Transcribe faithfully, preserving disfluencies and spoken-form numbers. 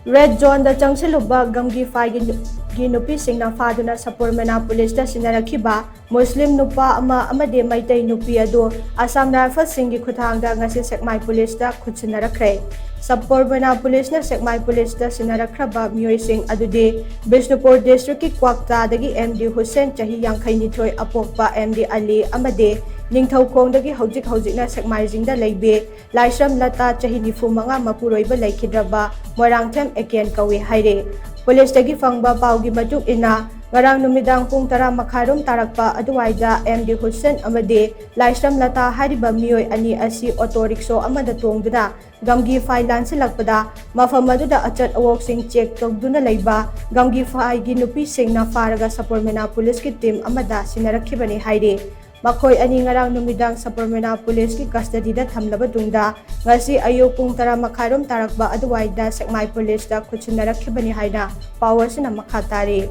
Red Zoneꯗ ꯆꯪꯁꯤꯜꯂꯨꯕ ꯒꯝꯒꯤ ꯐꯥꯏꯒꯤ ꯅꯨ-, ꯒꯤ ꯅꯨꯄꯤꯁꯤꯡꯅ ꯐꯥꯗꯨꯅ ꯁꯄꯣꯔꯃꯦꯅꯥ ꯄꯨꯂꯤꯁꯇ ꯁꯤꯟꯅꯔꯛꯈꯤꯕ ꯃꯨꯁꯂꯤꯝ ꯅꯨꯄꯥ ꯑꯃ ꯑꯃꯗꯤ ꯃꯩꯇꯩ ꯅꯨꯄꯤ ꯑꯗꯨ ꯑꯁꯥꯝ ꯔꯥꯏꯐꯜꯁꯤꯡꯒꯤ ꯈꯨꯠꯊꯥꯡꯗ ꯉꯁꯤ ꯁꯦꯛꯃꯥꯏ ꯄꯨꯂꯤꯁꯇ ꯈꯨꯠꯁꯤꯟꯅꯔꯛꯈ꯭ꯔꯦ꯫ ꯁꯕ ꯀꯣꯔꯕꯅꯥ ꯄꯨꯂꯤꯁꯅ ꯁꯦꯛꯃꯥꯏ ꯄꯨꯂꯤꯁꯇ ꯁꯤꯟꯅꯔꯛꯈ꯭ꯔꯕ ꯃꯤꯑꯣꯏꯁꯤꯡ ꯑꯗꯨꯗꯤ ꯕꯤꯁꯅꯨꯄꯨꯔ ꯗꯤꯁꯇ꯭ꯔꯤꯛꯀꯤ ꯀ꯭ꯋꯥꯛꯇꯥꯗꯒꯤ ꯑꯦꯝ ꯗꯤ ꯍꯨꯁꯦꯟ, ꯆꯍꯤ ꯌꯥꯡꯈꯩꯅꯤꯊꯣꯏ ꯑꯄꯣꯛꯄ, ꯑꯦꯝ ꯗꯤ ꯑꯂꯤ ꯑꯃꯗꯤ ꯅꯤꯡꯊꯧꯈꯣꯡꯗꯒꯤ ꯍꯧꯖꯤꯛ ꯍꯧꯖꯤꯛꯅ ꯁꯦꯛꯃꯥꯏꯖꯤꯡꯗ ꯂꯩꯕꯤ ꯂꯥꯏꯁ꯭ꯔꯝ ꯂꯇꯥ, ꯆꯍꯤ ꯅꯤꯐꯨ ꯃꯉꯥ, ꯃꯄꯨꯔꯣꯏꯕ ꯂꯩꯈꯤꯗ꯭ꯔꯕ ꯃꯣꯏꯔꯥꯡꯊꯦꯝ ꯑꯦꯀꯦꯟ ꯀꯧꯏ ꯍꯥꯏꯔꯤ꯫ ꯄꯨꯂꯤꯁꯇꯒꯤ ꯐꯪꯕ ꯄꯥꯎꯒꯤ ꯃꯇꯨꯡ ꯏꯟꯅ, ꯉꯔꯥꯡ ꯅꯨꯃꯤꯗꯥꯡ ꯄꯨꯡ ꯇꯔꯥ ꯃꯈꯥꯏꯔꯣꯝ ꯇꯥꯔꯛꯄ ꯑꯗꯨꯋꯥꯏꯗ ꯑꯦꯝ ꯗꯤ ꯍꯨꯁꯦꯟ ꯑꯃꯗꯤ ꯂꯥꯏꯁ꯭ꯔꯝ ꯂꯇꯥ ꯍꯥꯏꯔꯤꯕ ꯃꯤꯑꯣꯏ ꯑꯅꯤ ꯑꯁꯤ ꯑꯣꯇꯣ ꯔꯤꯛꯁꯣ ꯑꯃꯗ ꯇꯣꯡꯗꯨꯅ ꯒꯝꯒꯤ ꯐꯥꯏ ꯂꯥꯟꯁꯤꯜꯂꯛꯄꯗ, ꯃꯐꯝ ꯑꯗꯨꯗ ꯑꯆꯠ ꯑꯋꯣꯛꯁꯤꯡ ꯆꯦꯛ ꯇꯧꯗꯨꯅ ꯂꯩꯕ ꯒꯝꯒꯤ ꯐꯥꯏꯒꯤ ꯅꯨꯄꯤꯁꯤꯡꯅ ꯐꯥꯔꯒ ꯁꯄꯣꯔꯃꯦꯅꯥ ꯄꯨꯂꯤꯁꯀꯤ ꯇꯤꯝ ꯑꯃꯗ ꯁꯤꯟꯅꯔꯛꯈꯤꯕꯅꯤ ꯍꯥꯏꯔꯤ꯫ ꯃꯈꯣꯏ ꯑꯅꯤ ꯉꯔꯥꯡ ꯅꯨꯃꯤꯗꯥꯡ ꯁꯄꯣꯔꯃꯦꯅꯥ ꯄꯨꯂꯤꯁꯀꯤ ꯀꯁꯇꯗꯤꯗ ꯊꯝꯂꯕ ꯇꯨꯡꯗ, ꯉꯁꯤ ꯑꯌꯨꯛ ꯄꯨꯡ ꯇꯔꯥ ꯃꯈꯥꯏꯔꯣꯝ ꯇꯥꯔꯛꯄ ꯑꯗꯨꯋꯥꯏꯗ ꯁꯦꯛꯃꯥꯏ ꯄꯨꯂꯤꯁꯇ ꯈꯨꯠꯁꯤꯟꯅꯔꯛꯈꯤꯕꯅꯤ ꯍꯥꯏꯅ ꯄꯥꯎ ꯑꯁꯤꯅ ꯃꯈꯥ ꯇꯥꯔꯤ꯫